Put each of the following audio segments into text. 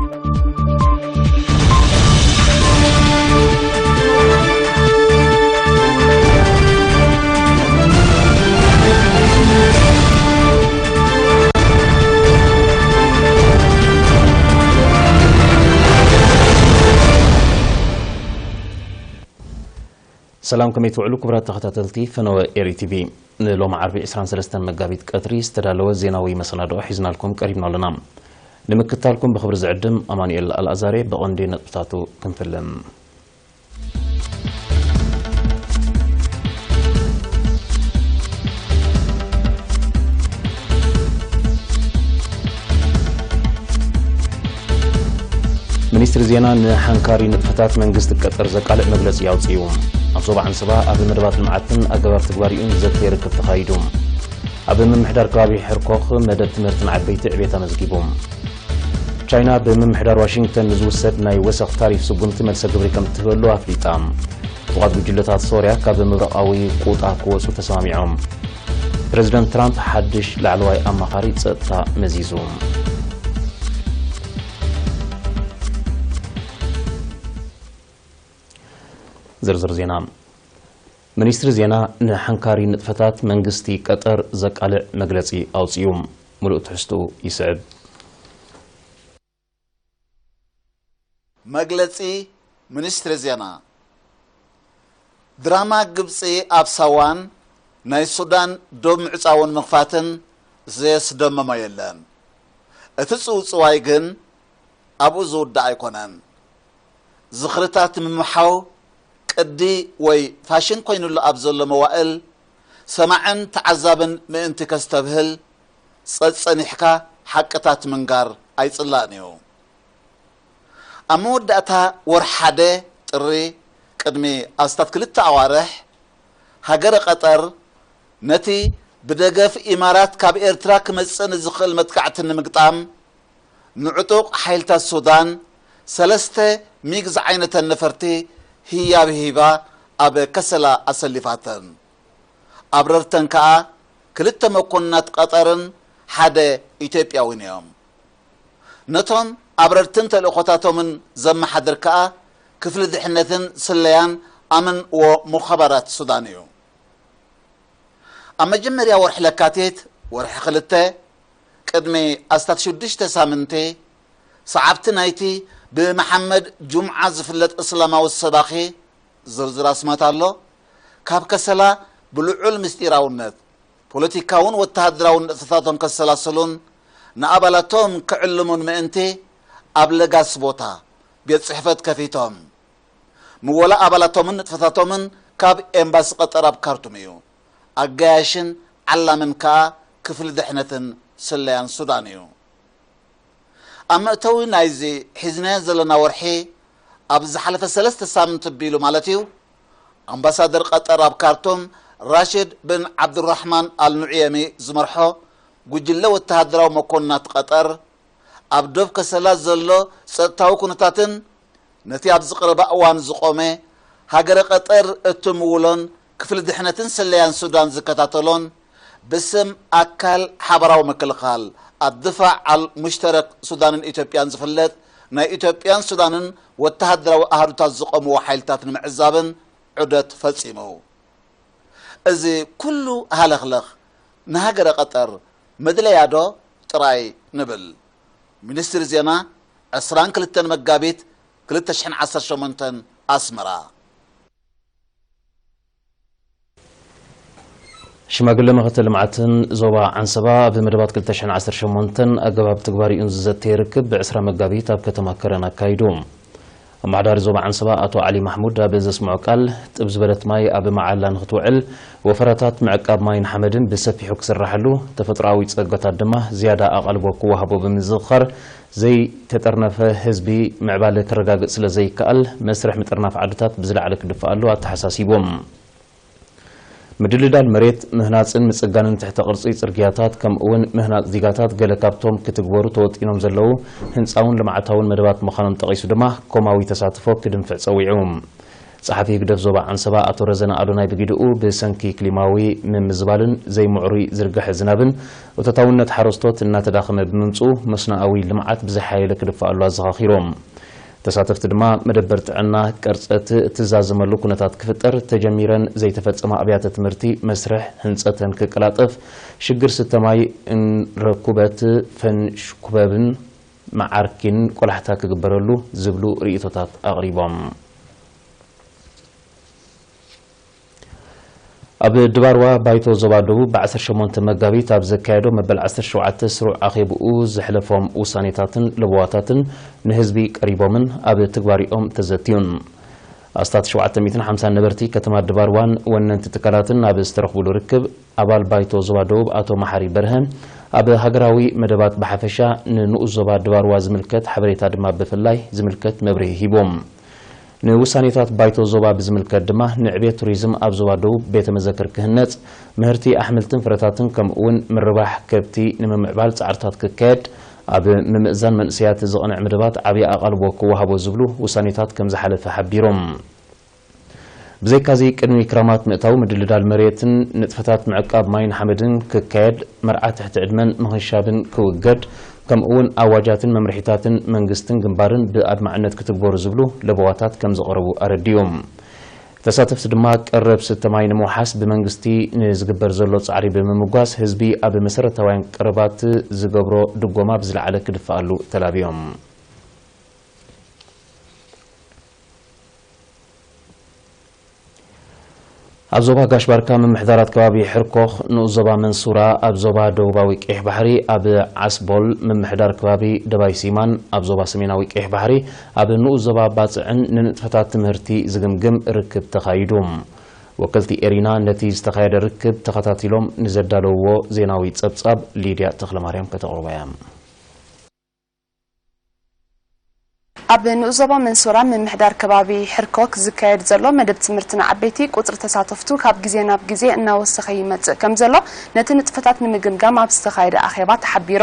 ሰላም፣ ከመይ ትውዕሉ ክቡራት ተኸታተልቲ ፈነወ ኤሪ ቲቪ። ንሎሚ ዓርቢ ዕስራን ሰለስተን መጋቢት ቀትሪ ዝተዳለወ ዜናዊ መሰናድኦ ሒዝናልኩም ቀሪብና ኣለና። ንምክታልኩም ብኽብሪ ዝዕድም ኣማኑኤል ኣልኣዛሬ። ብቐንዲ ነጥብታቱ ክንፍልን። ሚኒስትሪ ዜና ንሓንካሪ ንጥፈታት መንግስቲ ቀጠር ዘቃልዕ መግለጺ ኣውጺኡ። ኣብ ዞባ ዓንሰባ ኣብ መደባት ልምዓትን ኣገባብ ትግባሪኡን ዘተ ርክብ ተኻይዱ። ኣብ ምምሕዳር ከባቢ ሕርኮኽ መደብ ትምህርትን ዓበይቲ ዕቤት ኣመዝጊቡ። ቻይና ብምምሕዳር ዋሽንግተን ንዝውሰድ ናይ ወሰኽ ታሪፍ ስጉምቲ መልሰ ግብሪ ከም እትህበሉ ኣፍሊጣ። ዕጡቓት ጉጅለታት ሶርያ ካብ ምብራቓዊ ቁጣ ክወጹ ተሰማሚዖም። ፕረዚደንት ትራምፕ ሓድሽ ላዕለዋይ ኣማኻሪ ጸጥታ መዚዙ። ዝርዝር ዜና። ሚኒስትሪ ዜና ንሓንካሪ ንጥፈታት መንግስቲ ቀጠር ዘቃልዕ መግለጺ ኣውጺኡ። ምሉእ ትሕዝትኡ ይስዕብ። መግለጺ ሚኒስትሪ ዜና። ድራማ ግብጺ ኣብ ሳዋን ናይ ሱዳን ዶብ ምዕጻውን ምኽፋትን ዘየስደመሞ የለን። እቲ ጽውጽዋይ ግን ኣብኡ ዝውዳእ ኣይኮነን። ዝኽርታት ምምሓው ቅዲ ወይ ፋሽን ኮይኑሉ ኣብ ዘሎ መዋእል፣ ሰማዕን ተዓዛብን ምእንቲ ከስተብህል፣ ጸጸኒሕካ ሓቅታት ምንጋር ኣይጽላእን እዩ። ኣብ መወዳእታ ወርሒ ሓደ ጥሪ፣ ቅድሚ ኣስታት ክልተ ኣዋርሕ፣ ሃገረ ቀጠር ነቲ ብደገፍ ኢማራት ካብ ኤርትራ ክመጽእ ንዝኽእል መጥቃዕቲ ንምግጣም፣ ንዕጡቕ ሓይልታት ሱዳን ሰለስተ ሚግ ዝዓይነተን ነፈርቲ ህያብ ሂባ ኣብ ከሰላ ኣሰሊፋተን። ኣብረርተን ከኣ ክልተ መኮንናት ቀጠርን ሓደ ኢትዮጵያዊን እዮም። ነቶም ኣብረርትን ተልእኾታቶምን ዘመሓድር ከኣ ክፍሊ ድሕነትን ስለያን ኣምን ወ ሙኸባራት ሱዳን እዩ። ኣብ መጀመርያ ወርሒ ለካቲት፣ ወርሒ ክልተ፣ ቅድሚ ኣስታት ሽዱሽተ ሳምንቲ፣ ሰዓብቲ ናይቲ ብመሓመድ ጁምዓ ዝፍለጥ እስላማዊ ሰባኺ፣ ዝርዝር ኣስማት ኣሎ፣ ካብ ከሰላ ብልዑል ምስጢራውነት ፖለቲካውን ወተሃደራውን ንጥፈታቶም ከሰላስሉን ንኣባላቶም ክዕልሙን ምእንቲ ኣብ ለጋስ ቦታ ቤት ጽሕፈት ከፊቶም። ምወላ ኣባላቶምን ንጥፈታቶምን ካብ ኤምባሲ ቀጠር ኣብ ካርቱም እዩ። ኣጋያሽን ዓላምን ከኣ ክፍሊ ድሕነትን ስለያን ሱዳን እዩ። ኣብ መእተዊ ናይዚ ሒዝናዮ ዘለና ወርሒ፣ ኣብ ዝሓለፈ ሰለስተ ሳምንት ኣቢሉ ማለት እዩ፣ ኣምባሳደር ቀጠር ኣብ ካርቱም ራሽድ ብን ዓብዱራሕማን ኣልኑዕየሚ ዝመርሖ ጉጅለ ወተሃደራዊ መኮንናት ቀጠር፣ ኣብ ዶብ ከሰላ ዘሎ ጸጥታዊ ኩነታትን ነቲ ኣብዚ ቀረባ እዋን ዝቖመ ሃገረ ቀጠር እትምውሎን ክፍሊ ድሕነትን ስለያን ሱዳን ዝከታተሎን ብስም ኣካል ሓባራዊ ምክልኻል ኣድፋዕ ኣል ሙሽተረክ ሱዳንን ኢትዮጵያን ዝፍለጥ ናይ ኢትዮጵያን ሱዳንን ወተሃደራዊ ኣሃዱታት ዝቖምዎ ሓይልታት ንምዕዛብን ዑደት ፈጺሙ። እዚ ኩሉ ሃለኽለኽ ንሃገረ ቀጠር መድለያ ዶ ጥራይ ንብል? ሚኒስትሪ ዜና፣ ዕስራን ክልተን መጋቢት ክልተ ሽሕን ዓሰርተ ሸሞንተን፣ ኣስመራ። ሽማግለ ምኽትል ልምዓትን ዞባ ዓንሰባ ኣብ መደባት ክልተ ሽሕን ዓሰርተ ሸሞንተን ኣገባብ ትግባሪኡን ዝዘተየ ርክብ ብዕስራ መጋቢት ኣብ ከተማ ከረን ኣካይዱ። ኣመሓዳሪ ዞባ ዓንሰባ ኣቶ ዓሊ ማሕሙድ ኣብ ዘስምዖ ቃል፣ ጥብ ዝበለት ማይ ኣብ መዓላ ንኽትውዕል፣ ወፈራታት ምዕቃብ ማይን ሓመድን ብሰፊሑ ክስራሓሉ፣ ተፈጥሮኣዊ ጸጋታት ድማ ዝያዳ ኣቓልቦ ክወሃቦ ብምዝኽኻር፣ ዘይተጠርነፈ ህዝቢ ምዕባለ ክረጋገጽ ስለ ዘይከኣል፣ መስርሕ ምጥርናፍ ዓድታት ብዝለዓለ ክድፍኣሉ ኣተሓሳሲቦም። ምድልዳል መሬት፣ ምህናጽን ምጽጋንን ትሕተ ቅርጺ ጽርግያታት፣ ከምኡ'ውን ምህናጽ ዲጋታት ገለ ካብቶም ክትግበሩ ተወጢኖም ዘለዉ ህንጻውን ልምዓታውን መደባት ምዃኖም ጠቒሱ ድማ፣ ኮማዊ ተሳትፎ ክድንፍዕ ጸዊዑ። ጸሓፊ ህግደፍ ዞባ ዓንሰባ ኣቶ ረዘነ ኣዶናይ ብግደኡ፣ ብሰንኪ ክሊማዊ ምምዝባልን ዘይምዕሩይ ዝርግሐ ዝናብን እቶታውነት ሓረስቶት እናተዳኸመ ብምምጽኡ፣ መስኖኣዊ ልምዓት ብዝሓየለ ክድፈኣሉ ኣዘኻኺሮም። ተሳተፍቲ ድማ፣ መደበር ጥዕና ቀርጸት እትዛዘመሉ ኩነታት ክፍጠር፣ ተጀሚረን ዘይተፈጸማ ኣብያተ ትምህርቲ መስርሕ ህንጸተን ክቀላጠፍ፣ ሽግር ስተ ማይ እንረኩበት ፈንሽኩበብን መዓርኪን ቆላሕታ ክግበረሉ ዝብሉ ርእይቶታት ኣቕሪቦም። ኣብ ድባርዋ ባይቶ ዞባ ደቡብ ብ ዓሰርተ ሸሞንተ መጋቢት ኣብ ዘካየዶ መበል ዓሰርተ ሸውዓተ ስሩዕ ኣኼብኡ ዘሕለፎም ውሳኔታትን ለበዋታትን ንህዝቢ ቀሪቦምን ኣብ ትግባሪኦም ተዘትዩን። ኣስታት ሸውዓተ ሚእትን ሓምሳን ነበርቲ ከተማ ድባርዋን ወነንቲ ትካላትን ኣብ ዝተረኽቡሉ ርክብ፣ ኣባል ባይቶ ዞባ ደቡብ ኣቶ መሓሪ በርሀ፣ ኣብ ሃገራዊ መደባት ብሓፈሻ፣ ንንኡስ ዞባ ድባርዋ ዝምልከት ሓበሬታ ድማ ብፍላይ ዝምልከት መብርሂ ሂቦም። ንውሳኔታት ባይቶ ዞባ ብዝምልከት ድማ፣ ንዕቤት ቱሪዝም ኣብ ዞባ ደቡብ ቤተ መዘክር ክህነጽ፣ ምህርቲ ኣሕምልትን ፍረታትን ከምኡ እውን ምርባሕ ከብቲ ንምምዕባል ጻዕርታት ክካየድ፣ ኣብ ምምእዛን መንእሰያት ዝቕንዕ መደባት ዓብዪ ኣቓልቦ ክወሃቦ ዝብሉ ውሳኔታት ከም ዝሓለፈ ሓቢሮም። ብዘይካዚ፣ ቅድሚ ክራማት ምእታው ምድልዳል መሬትን ንጥፈታት ምዕቃብ ማይን ሓመድን ክካየድ፣ መርዓ ትሕቲ ዕድመን ምኽንሻብን ክውገድ፣ ከምኡ እውን ኣዋጃትን መምርሒታትን መንግስትን ግንባርን ብኣድማዕነት ክትግበሩ ዝብሉ ለበዋታት ከም ዝቐረቡ ኣረዲኦም። ተሳተፍቲ ድማ፣ ቀረብ ስተ ማይ ንምውሓስ ብመንግስቲ ንዝግበር ዘሎ ጻዕሪ ብምምጓስ፣ ህዝቢ ኣብ መሰረታውያን ቀረባት ዝገብሮ ድጎማ ብዝለዓለ ክድፈኣሉ ተላብዮም። ኣብ ዞባ ጋሽ ባርካ ምምሕዳራት ከባቢ ሕርኮኽ፣ ንኡስ ዞባ መንሱራ፣ ኣብ ዞባ ደቡባዊ ቀይሕ ባሕሪ ኣብ ዓስቦል፣ ምምሕዳር ከባቢ ደባይ ሲማን፣ ኣብ ዞባ ሰሜናዊ ቀይሕ ባሕሪ ኣብ ንኡስ ዞባ ባጽዕን ንንጥፈታት ትምህርቲ ዝግምግም ርክብ ተኻይዱ። ወከልቲ ኤሪና ነቲ ዝተኻየደ ርክብ ተኸታቲሎም ንዘዳለውዎ ዜናዊ ጸብጻብ ሊድያ ተኽለማርያም ከተቕርቦ እያ። ኣብ ንኡስ ዞባ መንሱራ ምምሕዳር ከባቢ ሕርኮክ ዝካየድ ዘሎ መደብ ትምህርቲ ንዓበይቲ ቁጽሪ ተሳተፍቱ ካብ ግዜ ናብ ግዜ እናወሰኸ ይመጽእ ከም ዘሎ ነቲ ንጥፈታት ንምግምጋም ኣብ ዝተኻየደ ኣኼባ ተሓቢሩ።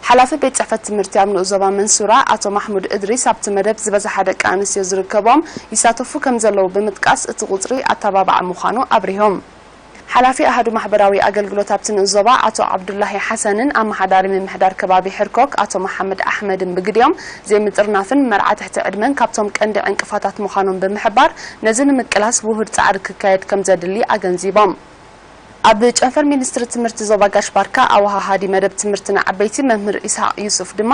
ሓላፊ ቤት ጽሕፈት ትምህርቲ ኣብ ንኡስ ዞባ መንሱራ ኣቶ ማሕሙድ እድሪስ ኣብቲ መደብ ዝበዝሓ ደቂ ኣንስትዮ ዝርከብኦም ይሳተፉ ከም ዘለዉ ብምጥቃስ እቲ ቁጽሪ ኣተባባዒ ምዃኑ ኣብሪሆም። ሓላፊ ኣሃዱ ማሕበራዊ ኣገልግሎት ኣብቲ ንኡስ ዞባ ኣቶ ዓብዱላሂ ሓሰንን ኣመሓዳሪ ምምሕዳር ከባቢ ሕርኮክ ኣቶ መሓመድ ኣሕመድን ብግዲኦም፣ ዘይምጥርናፍን መርዓ ትሕቲ ዕድመን ካብቶም ቀንዲ ዕንቅፋታት ምዃኖም ብምሕባር፣ ነዚ ንምቅላስ ውሁድ ጻዕሪ ክካየድ ከም ዘድሊ ኣገንዚቦም። ኣብ ጨንፈር ሚኒስትሪ ትምህርቲ ዞባ ጋሽ ባርካ ኣወሃሃዲ መደብ ትምህርቲ ንዓበይቲ መምህር ኢስሃቅ ዩሱፍ ድማ፣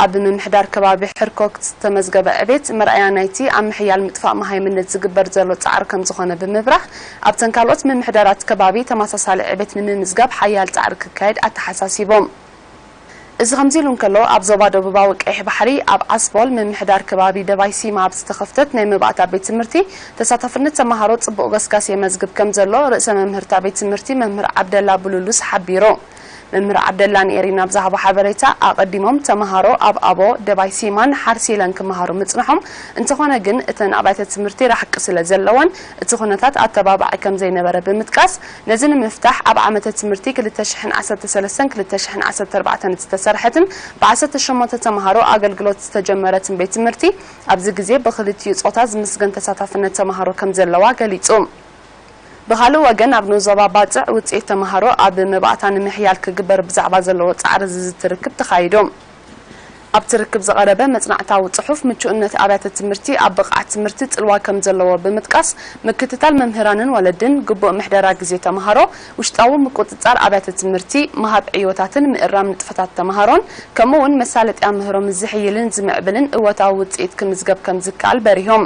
ኣብ ምምሕዳር ከባቢ ሕርኮክ ዝተመዝገበ ዕቤት መርኣያ ናይቲ ኣብ ምሕያል ምጥፋእ መሃይምነት ዝግበር ዘሎ ጻዕሪ ከም ዝኾነ ብምብራህ፣ ኣብተን ካልኦት ምምሕዳራት ከባቢ ተመሳሳሊ ዕቤት ንምምዝጋብ ሓያል ጻዕሪ ክካየድ ኣተሓሳሲቦም። እዚ ከምዚ ኢሉ እንከሎ፣ ኣብ ዞባ ደቡባዊ ቀይሕ ባሕሪ ኣብ ዓስቦል ምምሕዳር ከባቢ ደባይ ሲማ ኣብ ዝተኸፍተት ናይ መባእታ ቤት ትምህርቲ ተሳታፍነት ተመሃሮ ጽቡቕ ገስጋስ የመዝግብ ከም ዘሎ ርእሰ መምህርታ ቤት ትምህርቲ መምህር ዓብደላ ቡሉሉስ ሓቢሩ። መምህር ዓብደላ ንኤሪና ኣብ ዝሃቦ ሓበሬታ፣ ኣቐዲሞም ተመሃሮ ኣብ ኣቦ፣ ደባይ ሲማን ሓርሲለን ክመሃሩ ምጽንሖም፣ እንተኾነ ግን እተን ኣብያተ ትምህርቲ ራሕቂ ስለ ዘለወን እቲ ኩነታት ኣተባባዒ ከም ዘይነበረ ብምጥቃስ፣ ነዚ ንምፍታሕ ኣብ ዓመተ ትምህርቲ ክልተ ሽሕን ዓሰርተ ሰለስተን ክልተ ሽሕን ዓሰርተ ኣርባዕተን ዝተሰርሐትን ብ ዓሰርተ ሸሞንተ ተምሃሮ ኣገልግሎት ዝተጀመረትን ቤት ትምህርቲ ኣብዚ ግዜ ብክልቲኡ ጾታ ዝምስገን ተሳታፍነት ተምሃሮ ከም ዘለዋ ገሊጹ። ብኻልእ ወገን ኣብ ንኡስ ዞባ ባጽዕ ውጽኢት ተምሃሮ ኣብ መባእታ ንምሕያል ክግበር ብዛዕባ ዘለዎ ጻዕሪ ዝዝቲ ርክብ ተኻይዱ። ኣብቲ ርክብ ዝቐረበ መጽናዕታዊ ጽሑፍ፣ ምቹእነት ኣብያተ ትምህርቲ ኣብ ብቕዓት ትምህርቲ ጽልዋ ከም ዘለዎ ብምጥቃስ፣ ምክትታል መምህራንን ወለድን፣ ግቡእ ምሕደራ ግዜ ተምሃሮ፣ ውሽጣዊ ምቁጽጻር ኣብያተ ትምህርቲ፣ ምሃብ ዕዮታትን ምእራም ንጥፈታት ተምሃሮን፣ ከምኡ እውን መሳለጥያ ምህሮ ምስ ዝሕይልን ዝምዕብልን እወታዊ ውጽኢት ክምዝገብ ከም ዝከኣል በሪሆም።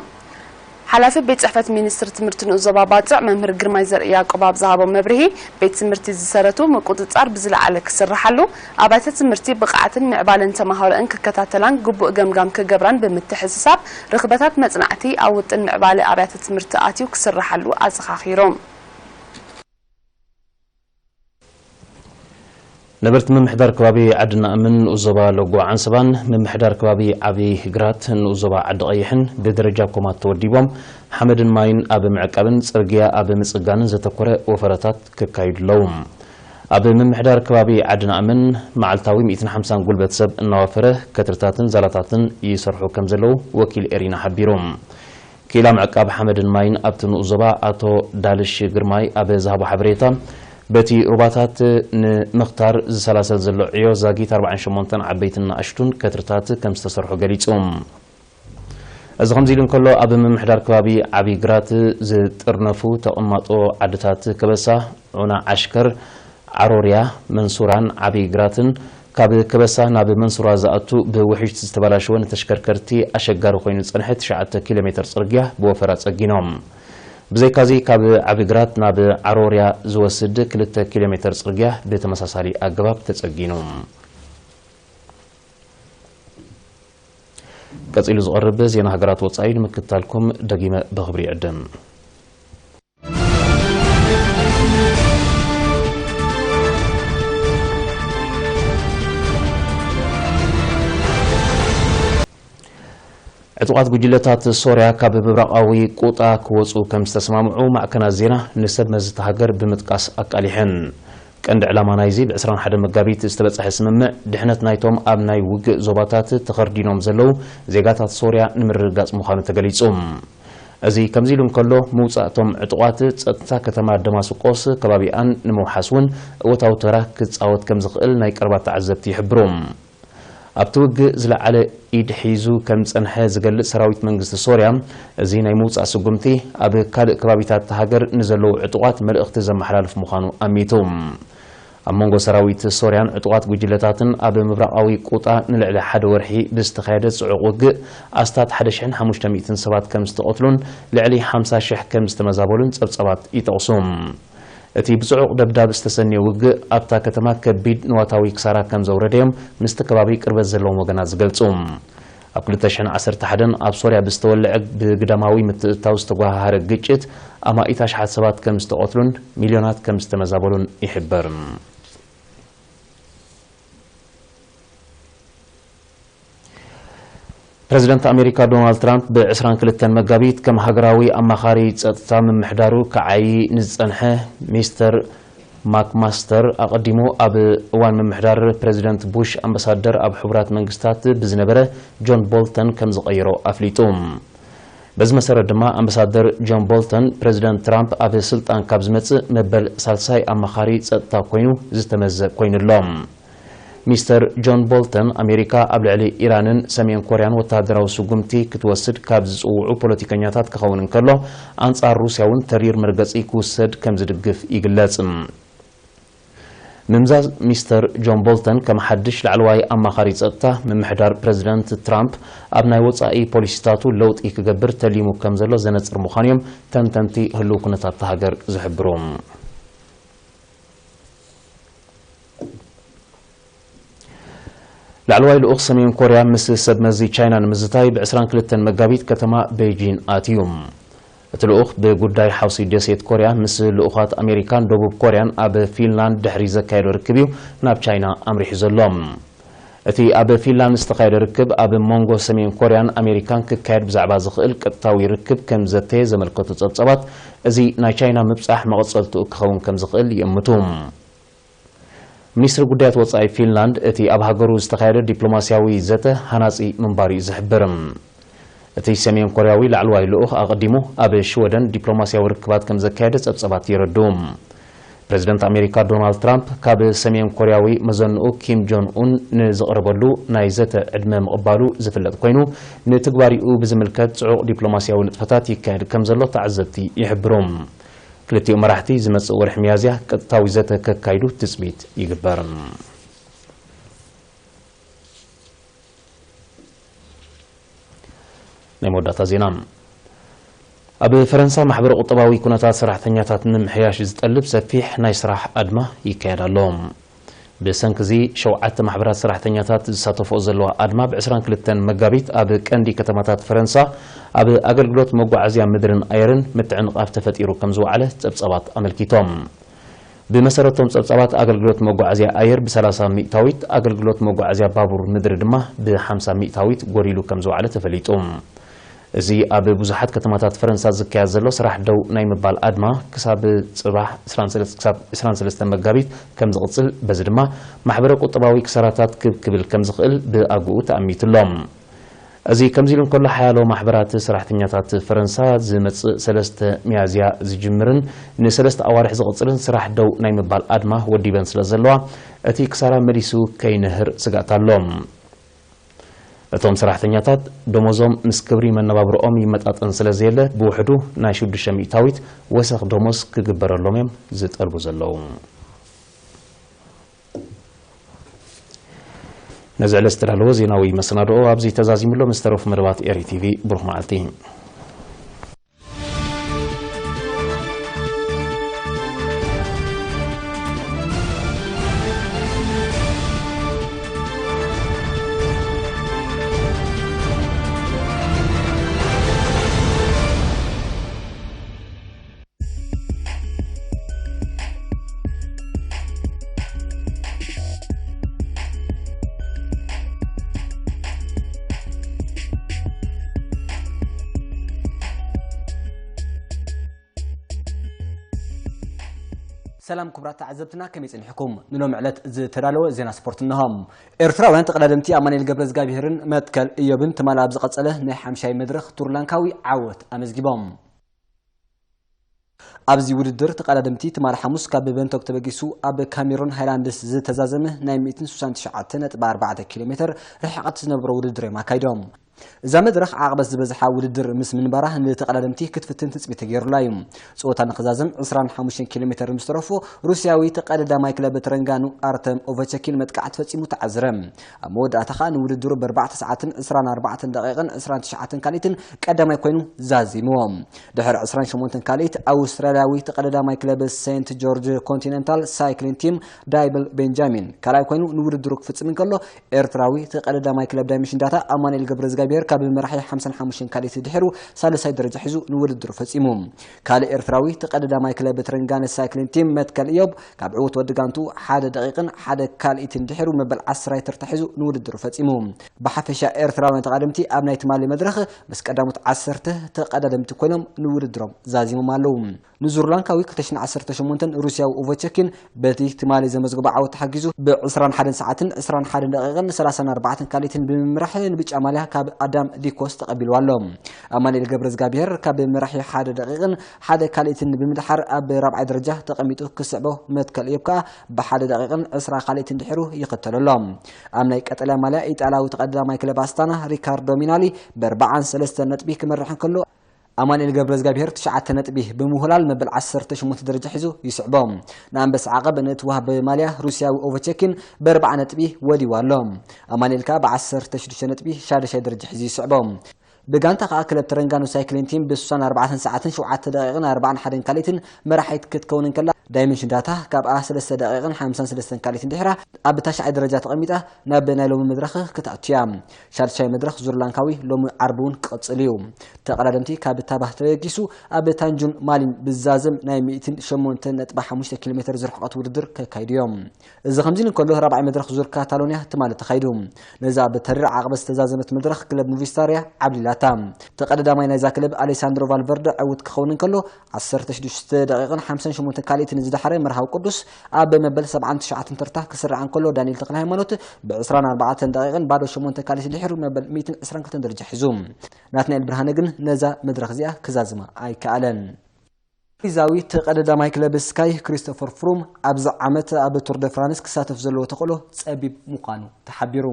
ሓላፊ ቤት ጽሕፈት ሚኒስትሪ ትምህርቲ ንኡስ ዞባ ባጽዕ መምህር ግርማይ ዘርእያዕቆብ ኣብ ዝሃቦ መብርሂ፣ ቤት ትምህርቲ ዝሰረቱ ምቁጽጻር ብዝለዓለ ክስርሓሉ፣ ኣብያተ ትምህርቲ ብቕዓትን ምዕባለን ተምሃሮኣን ክከታተላን ግቡእ ገምጋም ክገብራን ብምትሕስሳብ፣ ርኽበታት መጽናዕቲ ኣብ ውጥን ምዕባለ ኣብያተ ትምህርቲ ኣትዩ ክስርሓሉ ኣዘኻኺሮም። ነበርቲ ምምሕዳር ከባቢ ዓዲ ናእምን ንኡስ ዞባ ሎጎ ዓንሰባን ምምሕዳር ከባቢ ዓቢ ግራት ንኡስ ዞባ ዓዲ ቀይሕን ብደረጃ ኮማት ተወዲቦም፣ ሓመድን ማይን ኣብ ምዕቃብን ጽርግያ ኣብ ምጽጋንን ዘተኮረ ወፈረታት ከካይዱ ኣለዉ። ኣብ ምምሕዳር ከባቢ ዓዲ ናእምን መዓልታዊ ሚእትን ሓምሳን ጉልበት ሰብ እናወፈረ፣ ከትርታትን ዛላታትን ይሰርሑ ከም ዘለዉ ወኪል ኤሪና ሓቢሩ። ክኢላ ምዕቃብ ሓመድን ማይን ኣብቲ ንኡስ ዞባ ኣቶ ዳልሽ ግርማይ ኣብ ዝሃቦ ሓበሬታ፣ በቲ ሩባታት ንምኽታር ዝሰላሰል ዘሎ ዕዮ ዛጊት ኣርባዓን ሸሞንተን ዓበይትን ንኣሽቱን ከትርታት ከም ዝተሰርሑ ገሊጹ። እዚ ከምዚ ኢሉ እንከሎ፣ ኣብ ምምሕዳር ከባቢ ዓቢ ግራት ዝጥርነፉ ተቐማጦ ዓድታት ከበሳ፣ ዑና ዓሽከር፣ ዓሮርያ፣ መንሱራን ዓቢ ግራትን ካብ ከበሳ ናብ መንሱራ ዝኣቱ ብውሕጅ ዝተበላሸወ ንተሽከርከርቲ ኣሸጋሪ ኮይኑ ዝጸንሐ ትሽዓተ ኪሎ ሜተር ጽርግያ ብወፈራ ጸጊኖም። ብዘይካዚ ካብ ዓቢ ግራት ናብ ዓሮርያ ዝወስድ ክልተ ኪሎ ሜተር ጽርግያ ብተመሳሳሊ ኣገባብ ተጸጊኑ። ቀጺሉ ዝቐርብ ዜና ሃገራት ወጻኢ ንምክትታልኩም ደጊመ ብኽብሪ ይዕድም። ዕጡቓት ጉጅለታት ሶርያ ካብ ምብራቓዊ ቁጣ ክወጹ ከም ዝተስማምዑ ማዕከናት ዜና ንሰብ መዚ እታ ሃገር ብምጥቃስ ኣቃሊሐን። ቀንዲ ዕላማ ናይዚ ብ ዕስራን ሓደን መጋቢት ዝተበጽሐ ስምምዕ፣ ድሕነት ናይቶም ኣብ ናይ ውግእ ዞባታት ተኸርዲኖም ዘለዉ ዜጋታት ሶርያ ንምርግጋጽ ምዃኑ ተገሊጹ። እዚ ከምዚ ኢሉ እንከሎ፣ ምውጻእቶም ዕጡቓት ጸጥታ ከተማ ደማስቆስ ከባቢኣን ንምውሓስ እውን እወታዊ ተራ ክጻወት ከም ዝኽእል ናይ ቀረባ ተዓዘብቲ ይሕብሩ። ኣብቲ ውግእ ዝለዓለ ኢድ ሒዙ ከም ዝጸንሐ ዝገልጽ ሰራዊት መንግስቲ ሶርያ፣ እዚ ናይ ምውጻእ ስጉምቲ ኣብ ካልእ ከባቢታት እታ ሃገር ንዘለዉ ዕጡቓት መልእኽቲ ዘመሓላልፍ ምዃኑ ኣሚቱ። ኣብ መንጎ ሰራዊት ሶርያን ዕጡቓት ጉጅለታትን ኣብ ምብራቓዊ ቁጣ ንልዕሊ ሓደ ወርሒ ብዝተኻየደ ጽዑቕ ውግእ፣ ኣስታት ሓደ ሽሕን ሓሙሽተ ሚእትን ሰባት ከም ዝተቐትሉን ልዕሊ ሓምሳ ሽሕ ከም ዝተመዛበሉን ጸብጻባት ይጠቕሱ። እቲ ብጽዑቕ ደብዳብ ዝተሰንየ ውግእ፣ ኣብታ ከተማ ከቢድ ንዋታዊ ክሳራ ከም ዘውረደዮም ምስቲ ከባቢ ቅርበት ዘለዎም ወገናት ዝገልጹ። ኣብ ክልተ ሽሕን ዓሰርተ ሓደን ኣብ ሶርያ ብዝተወልዐ ብግዳማዊ ምትእትታው ዝተጓሃሃረ ግጭት፣ ኣማኢት ኣሽሓት ሰባት ከም ዝተቐትሉን ሚልዮናት ከም ዝተመዛበሉን ይሕበር። ፕረዚደንት ኣሜሪካ ዶናልድ ትራምፕ ብ ዕስራን ክልተን መጋቢት ከም ሃገራዊ ኣማኻሪ ጸጥታ ምምሕዳሩ ክዓዪ ንዝጸንሐ ሚስተር ማክማስተር፣ ኣቐዲሙ ኣብ እዋን ምምሕዳር ፕረዚደንት ቡሽ ኣምባሳደር ኣብ ሕቡራት መንግስታት ብዝነበረ ጆን ቦልተን ከም ዝቐየሮ ኣፍሊጡ። በዚ መሰረት ድማ፣ ኣምባሳደር ጆን ቦልተን ፕረዚደንት ትራምፕ ኣብ ስልጣን ካብ ዝመጽእ መበል ሳልሳይ ኣማኻሪ ጸጥታ ኮይኑ ዝተመዘ ኮይኑ ኣሎ። ሚስተር ጆን ቦልተን፣ ኣሜሪካ ኣብ ልዕሊ ኢራንን ሰሜን ኮርያን ወተሃደራዊ ስጉምቲ ክትወስድ ካብ ዝጽውዑ ፖለቲከኛታት ክኸውን እንከሎ፣ ኣንጻር ሩስያ እውን ተሪር መርገጺ ክውሰድ ከም ዝድግፍ ይግለጽ። ምምዛዝ ሚስተር ጆን ቦልተን ከም ሓድሽ ላዕለዋይ ኣማኻሪ ጸጥታ ምምሕዳር ፕረዚደንት ትራምፕ፣ ኣብ ናይ ወጻኢ ፖሊሲታቱ ለውጢ ክገብር ተሊሙ ከም ዘሎ ዘነጽር ምዃኑ እዮም ተንተንቲ ህሉው ኩነታት እታ ሃገር ዝሕብሩ። ላዕለዋይ ልኡኽ ሰሜን ኮርያ ምስ ሰብ መዚ ቻይና ንምዝታይ ብ ዕስራን ክልተን መጋቢት ከተማ ቤይጂን ኣትዩ። እቲ ልኡኽ ብጉዳይ ሓውሲ ደሴት ኮርያ ምስ ልኡኻት ኣሜሪካን ደቡብ ኮርያን ኣብ ፊንላንድ ድሕሪ ዘካየዶ ርክብ እዩ ናብ ቻይና ኣምሪሑ ዘሎ። እቲ ኣብ ፊንላንድ ዝተኻየደ ርክብ፣ ኣብ መንጎ ሰሜን ኮርያን ኣሜሪካን ክካየድ ብዛዕባ ዝኽእል ቀጥታዊ ርክብ ከም ዘተየ ዘመልከቱ ጸብጻባት፣ እዚ ናይ ቻይና ምብጻሕ መቐጸልትኡ ክኸውን ከም ዝኽእል ይእምቱ። ሚኒስትሪ ጉዳያት ወጻኢ ፊንላንድ፣ እቲ ኣብ ሃገሩ ዝተኻየደ ዲፕሎማስያዊ ዘተ ሃናጺ ምንባሩ እዩ ዝሕብር። እቲ ሰሜን ኮርያዊ ላዕለዋይ ልኡኽ ኣቐዲሙ ኣብ ሽወደን ዲፕሎማስያዊ ርክባት ከም ዘካየደ ጸብጻባት የረድኡ። ፕረዚደንት ኣሜሪካ ዶናልድ ትራምፕ፣ ካብ ሰሜን ኮርያዊ መዘንኡ ኪም ጆን ኡን ንዝቐረበሉ ናይ ዘተ ዕድመ ምቕባሉ ዝፍለጥ ኮይኑ፣ ንትግባሪኡ ብዝምልከት ጽዑቕ ዲፕሎማስያዊ ንጥፈታት ይካየድ ከም ዘሎ ተዓዘብቲ ይሕብሩ። ክልቲኡ መራሕቲ ዝመጽእ ወርሒ ሚያዝያ ቀጥታዊ ዘተ ከካይዱ ትጽቢት ይግበር። ናይ መወዳእታ ዜና። ኣብ ፈረንሳ ማሕበረ ቁጠባዊ ኩነታት ሰራሕተኛታት ንምምሕያሽ ዝጠልብ ሰፊሕ ናይ ስራሕ ኣድማ ይካየድ ኣሎ። ብሰንኪ እዚ ሸውዓተ ማሕበራት ሰራሕተኛታት ዝሳተፍኦ ዘለዋ ኣድማ ብ ዕስራን ክልተን መጋቢት ኣብ ቀንዲ ከተማታት ፈረንሳ ኣብ ኣገልግሎት መጓዓዝያ ምድርን ኣየርን ምትዕንቓፍ ተፈጢሩ ከም ዝወዓለ ጸብጻባት ኣመልኪቶም። ብመሰረቶም ጸብጻባት ኣገልግሎት መጓዓዝያ ኣየር ብ ሰላሳ ሚእታዊት፣ ኣገልግሎት መጓዓዝያ ባቡር ምድሪ ድማ ብ ሓምሳ ሚእታዊት ጎዲሉ ከም ዝወዓለ ተፈሊጡ። እዚ ኣብ ብዙሓት ከተማታት ፈረንሳ ዝካየድ ዘሎ ስራሕ ደው ናይ ምባል ኣድማ ክሳብ ጽባሕ ዕስራን ሰለስተ ክሳብ ዕስራን ሰለስተን መጋቢት ከም ዝቕጽል፣ በዚ ድማ ማሕበረ ቁጠባዊ ክሳራታት ክብ ክብል ከም ዝኽእል ብኣግኡ ተኣሚቱ ኣሎ። እዚ ከምዚ ኢሉ እንከሎ፣ ሓያሎ ማሕበራት ሰራሕተኛታት ፈረንሳ ዝመጽእ ሰለስተ ሚያዝያ ዝጅምርን ንሰለስተ ኣዋርሕ ዝቕጽልን ስራሕ ደው ናይ ምባል ኣድማ ወዲበን ስለ ዘለዋ፣ እቲ ክሳራ መሊሱ ከይንህር ስግኣት ኣሎ። እቶም ሰራሕተኛታት ደሞዞም ምስ ክብሪ መነባብሮኦም ይመጣጠን ስለ ዘየለ፣ ብውሕዱ ናይ ሽዱሽተ ሚእታዊት ወሰኽ ደሞዝ ክግበረሎም እዮም ዝጠልቡ ዘለዉ። ነዚ ዕለት ዝተዳለወ ዜናዊ መሰናድኦ ኣብዚ ተዛዚሙ ኣሎ። ምስ ተረፉ መደባት ኤሪ ቲቪ፣ ብሩኽ መዓልቲ። ሰላም ክቡራት ተዓዘብትና፣ ከመይ ጸኒሕኩም? ንሎም ዕለት ዝተዳለወ ዜና ስፖርት እንሆ። ኤርትራውያን ተቐዳደምቲ ኣማኑኤል ገብረዝጋብሄርን መትከል እዮብን ትማል ኣብ ዝቐጸለ ናይ ሓምሻይ መድረኽ ቱርላንካዊ ዓወት ኣመዝጊቦም። ኣብዚ ውድድር ተቐዳደምቲ ትማል ሓሙስ ካብ በንቶክ ተበጊሱ ኣብ ካሜሩን ሃይላንድስ ዝተዛዘመ ናይ ሚእትን ስሳን ትሽዓተ ነጥቢ ኣርባዕተ ኪሎ ሜትር ርሕቐት ዝነበሮ ውድድር እዮም ኣካይዶም። እዛ መድረኽ ዓቕበት ዝበዝሓ ውድድር ምስ ምንባራ፣ ንተቐዳደምቲ ክትፍትን ትጽቢት ተገይሩላ እዩ። ጸወታ ንኽዛዘም ዕስራን ሓሙሽተን ኪሎ ሜትር ምስ ተረፎ፣ ሩስያዊ ተቐዳዳማይ ክለብ ተረንጋኑ ኣርተም ኦቨቸኪን መጥቃዕቲ ፈጺሙ ተዓዝረ። ኣብ መወዳእታ ኸኣ ንውድድሩ ብኣርባዕተ ሰዓትን ዕስራን ኣርባዕተን ደቂቕን ዕስራን ትሽዓተን ካልኢትን ቀዳማይ ኮይኑ ዛዚምዎ። ድሕሪ ዕስራን ሸሞንተን ካልኢት፣ ኣውስትራልያዊ ተቐዳዳማይ ክለብ ሴንት ጆርጅ ኮንቲነንታል ሳይክሊን ቲም ዳይብል ቤንጃሚን ካልኣይ ኮይኑ ንውድድሩ ክፍጽም እንከሎ፣ ኤርትራዊ ተቐዳዳማይ ክለብ ዳይመንሽን ዳታ ኣማኑኤል ገብረዝጋብሔር ካብ መራሒ ሓምሳን ሓሙሽተን ካልኢት ድሒሩ ሳልሳይ ደረጃ ሒዙ ንውድድሩ ፈጺሙ። ካልእ ኤርትራዊ ተቐዳዳማይ ክለብ ተረንጋነ ሳይክሊን ቲም መትከል እዮብ ካብ ዕዉት ወዲ ጋንቱ ሓደ ደቂቕን ሓደ ካልኢትን ድሒሩ መበል ዓስራይ ተርታ ሒዙ ንውድድሩ ፈጺሙ። ብሓፈሻ ኤርትራውያን ተቐዳደምቲ ኣብ ናይ ትማሊ መድረኽ ምስ ቀዳሞት ዓሰርተ ተቐዳደምቲ ኮይኖም ንውድድሮም ዛዚሞም ኣለዉ። ንዙርላንካዊ ክልተ ሽሕን ዓሰርተ ሸሞንተን ሩስያዊ ኦቨቸኪን በቲ ትማሊ ዘመዝገቦ ዓወት ተሓጊዙ ብዕስራን ሓደን ሰዓትን ዕስራን ሓደን ደቂቕን ሰላሳን ኣርባዕተን ካልኢትን ብምምራሕ ንብጫ ማልያ ካብ ኣዳም ዲኮስ ተቐቢልዋ ኣሎ። ኣማኑኤል ገብረዝጋብሔር ካብ መራሒ ሓደ ደቂቕን ሓደ ካልኢትን ብምድሓር ኣብ ራብዓይ ደረጃ ተቐሚጡ ክስዕቦ፣ መትከል እዮብ ከኣ ብሓደ ደቂቕን ዕስራ ካልኢትን ድሒሩ ይኽተሎ ኣሎ። ኣብ ናይ ቀጠልያ ማልያ ኢጣልያዊ ተቐዳዳማይ ክለብ ኣስታና ሪካርዶ ሚናሊ ብኣርባዓን ሰለስተን ነጥቢ ክመርሕ እንከሎ፣ ኣማኑኤል ገብረዝጋብሔር ትሽዓተ ነጥቢ ብምውህላል መበል ዓሰርተ ሸሞንተ ደረጃ ሒዙ ይስዕቦ። ንኣንበሳ ዓቐብ ንእትወሃብ ማልያ ሩስያዊ ኦቨቸኪን ብኣርብዓ ነጥቢ ወዲዋ ኣሎ። ኣማኑኤል ከኣ ብዓሰርተ ሽዱሽተ ነጥቢ ሻድሻይ ደረጃ ሒዙ ይስዕቦ። ብጋንታ ከኣ ክለብ ተረንጋኑ ሳይክሊን ቲም ብስሳን ኣርባዕተን ሰዓትን ሸውዓተ ደቂቕን ኣርባዓን ሓደን ካልኢትን መራሒት ክትከውን እንከላ፣ ዳይመንሽን ዳታ ካብኣ ሰለስተ ደቂቕን ሓምሳን ሰለስተን ካልኢትን ድሕራ ኣብ ታሽዓይ ደረጃ ተቐሚጣ ናብ ናይ ሎሚ መድረኽ ክትኣቱ እያ። ሻድሻይ መድረኽ ዙርላንካዊ ሎሚ ዓርቢ እውን ክቕጽል እዩ። ተቐዳደምቲ ካብ ታባህ ተበጊሱ ኣብ ታንጁን ማሊን ብዛዘም ናይ ሚእትን ሸሞንተን ነጥቢ ሓሙሽተ ኪሎ ሜትር ዝርሕቐት ውድድር ከካይዱ እዮም። እዚ ከምዚ ኢሉ እንከሎ፣ ራብዓይ መድረኽ ዙር ካታሎንያ ትማሊ ተኻይዱ። ነዛ ብተሪር ዓቕበት ዝተዛዘመት መድረኽ ክለብ ኑቪስታርያ ዓብሊላታ። ተቐዳዳማይ ናይዛ ክለብ ኣሌሳንድሮ ቫልቨርደ ዕዉት ክኸውን እንከሎ፣ ዓሰርተ ሽዱሽተ ደቂቕን ሓምሳን ሸሞንተን ካልኢትን ዝደሓረ መርሃዊ ቅዱስ ኣብ መበል ሰብዓን ትሽዓተን ተርታ ክስራዕ እንከሎ፣ ዳንኤል ተክለ ሃይማኖት ብዕስራን ኣርባዕተን ደቂቕን ባዶ ሸሞንተ ካልኢት ድሒሩ መበል ሚእትን ዕስራን ክልተን ደረጃ ሒዙ። ናትናኤል ብርሃነ ግን ነዛ መድረኽ እዚኣ ክዛዝማ ኣይከኣለን። እንግሊዛዊ ተቐዳዳማይ ክለብ ስካይ ክሪስቶፈር ፍሩም ኣብዚ ዓመት ኣብ ቱር ደ ፍራንስ ክሳተፍ ዘለዎ ተኽእሎ ጸቢብ ምዃኑ ተሓቢሩ።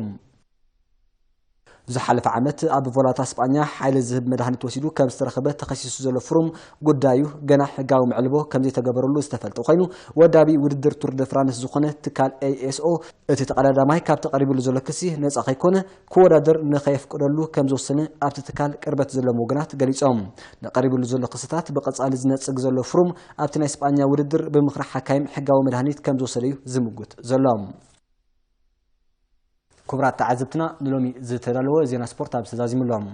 ዝሓለፈ ዓመት ኣብ ቮላታ ስጳኛ ሓይሊ ዝህብ መድሃኒት ወሲዱ ከም ዝተረኸበ ተኸሲሱ ዘሎ ፍሩም፣ ጉዳዩ ገና ሕጋዊ መዕልቦ ከም ዘይተገበረሉ ዝተፈልጠ ኮይኑ፣ ወዳቢ ውድድር ቱር ደ ፍራንስ ዝኾነ ትካል ኤ ኤስ ኦ፣ እቲ ተቐዳዳማይ ካብቲ ቀሪብሉ ዘሎ ክሲ ነጻ ከይኮነ ክወዳደር ንኸየፍቅደሉ ከም ዝወሰነ ኣብቲ ትካል ቅርበት ዘለዎም ወገናት ገሊጾም። ንቀሪብሉ ዘሎ ክስታት ብቐጻሊ ዝነጽግ ዘሎ ፍሩም፣ ኣብቲ ናይ ስጳኛ ውድድር ብምኽሪ ሓካይም ሕጋዊ መድሃኒት ከም ዝወሰደ እዩ ዝምጉት ዘሎ። ክቡራት ተዓዘብትና፣ ንሎሚ ዝተዳለወ ዜና ስፖርት ኣብዚ ተዛዚሙ ኣሎ።